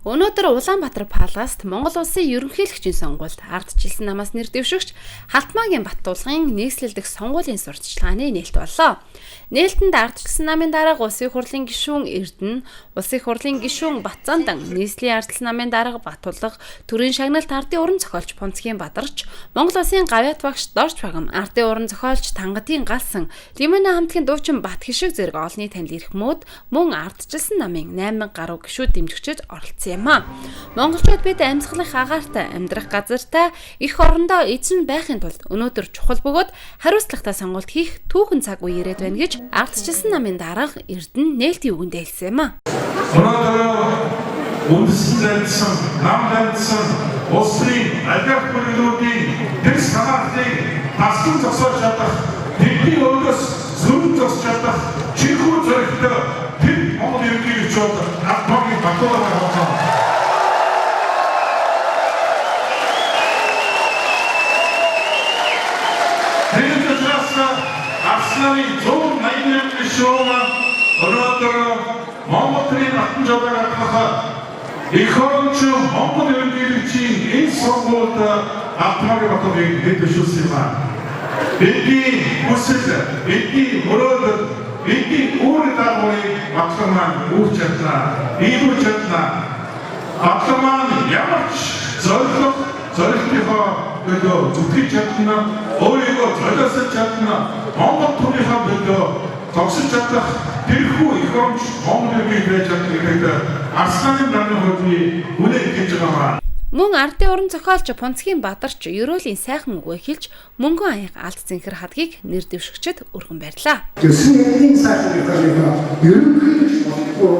Өнөөдөр Улаанбаатар Паласт Монгол Улсын ерөнхийлөгчийн сонгуульд ардчилсан намаас нэр дэвшигч Халтмаагийн Баттулгын нийслэл дэх сонгуулийн сурталчилгааны нээлт боллоо. Нээлтэнд ардчилсан намын дарга Улсын хурлын гишүүн Эрдэнэ, Улсын хурлын гишүүн Батцандан, нийслэлийн ардчилсан намын дарга Батулга, төрийн шагналт ардын уран зохиолч Пунцгийн Бадарч, Монгол Улсын гавьяат багш Дорж Багам, ардын уран зохиолч Тангадын Галсан, Лимона хамтлагийн дуучин Бат Хишиг зэрэг олонний танил эрхмүүд мөн ардчилсан намын 8000 гаруй гишүүд дэмжигчид оролцсон юм а. Монголчууд бид амьсгалах агаартай, амьдрах газартай, эх орондоо эзэн байхын тулд өнөөдөр чухал бөгөөд хариуцлагатай сонголт хийх түүхэн цаг үе ирээд байна гэж ардчилсан намын дарга Эрдэнэ нээлтийн үгэндээ хэлсэн юм а. Өнөөдөр үндэслэн дамжсан, нам дамжсан улсын алиах бүлгүүдийн тэр санаатыг таслан зогсоож чадах, тэдний өөдөөс зөрөн зогсож чадах чихүү зоригтой тэр Монгол ерөнхийлөгч бол Халтмаагийн Батулга байна. Тэр учраас Арсланы 188 гишүүн өнөөдөр Монгол төрийн алтан жолоог атгах эх оронч Монгол ерөнхийлөгчийн энэ сонгуульд Халтмаагийн Батулгыг нэр дэвшүүлсэн юм аа. Бидний хүсэл, бидний мөрөөдөл, бидний үүрэг дагаврыг Батлан маань үүрч чадна, биелүүлж чадна. Батлан маань ямар ч зорилго, зорилтынхоо төлөө зүтгэж чадна, өөрийгөө золиослож чадна, Монгол төрийнхөө төлөө зогсож чадах тэрхүү эх оронч Монгол ерөнхийлөгч байж чадна гэдэгт Арсланы намын хувьд би үнэ итгэж байгаа. Мөн ардын уран зохиолч Пунцгийн Бадарч ерөөлийн сайхан үгээ хэлж мөнгөн аяга алд зэнхэр хадгийг нэр дэвшигчид өргөн барьлаа. Төсөн эрдийн сайхан ерөнхийлөгч ерөнхийлөгч болохгүй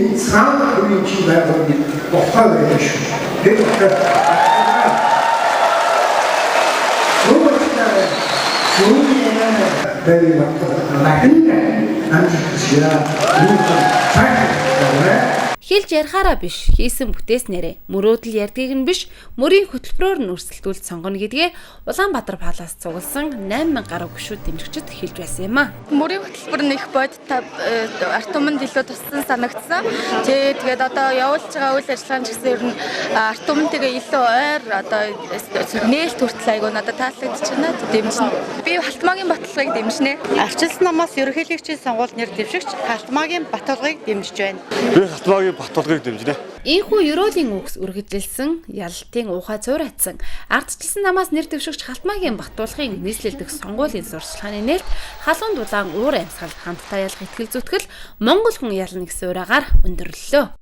энэ цаана төрийн чинь байгууллагын болохгүй байдаг шүү. Тэр Хэлж ярихаараа биш, хийсэн бүтээснээрээ, мөрөөдөл ярьдгийг нь биш, мөрийн хөтөлбөрөөр нь өрсөлдүүлж сонгоно гэдгээ Улаанбаатар Паласт цугласан 8000 гаруй гишүүд дэмжигчид хэлж байсан юм а. Мөрийн хөтөлбөр нь их бодит ард түмэнд илүү туссан санагдсан. Тэгээд одоо явуулж байгаа үйл ажиллагаа нь ч гэсэн ер нь ард түмэнтэйгээ илүү ойр одоо нээлт хүртэл айгүй надад таалагдчихж байна. Дэмжинэ. Би Халтмаагийн Батулгыг дэмжинэ. Ардчилсан намаас ерөнхийлөгчийн сонгуульд нэр дэвшигч Халтмаагийн Батулгыг дэмжиж байна. Би Халтмаагийн Батулгыг дэмжинэ. Ийхүү ерөөлийн үгс үргэлжилсэн, ялалтын уухай цууратсан, ардчилсан намаас нэр дэвшигч Халтмаагийн Батулгын нийслэл дэх сонгуулийн сурталчилгааны нээлт халуун дулаан уур амьсгал хамтдаа ялах итгэл зүтгэл Монгол хүн ялна гэсэн уриагаар өндөрлөлөө.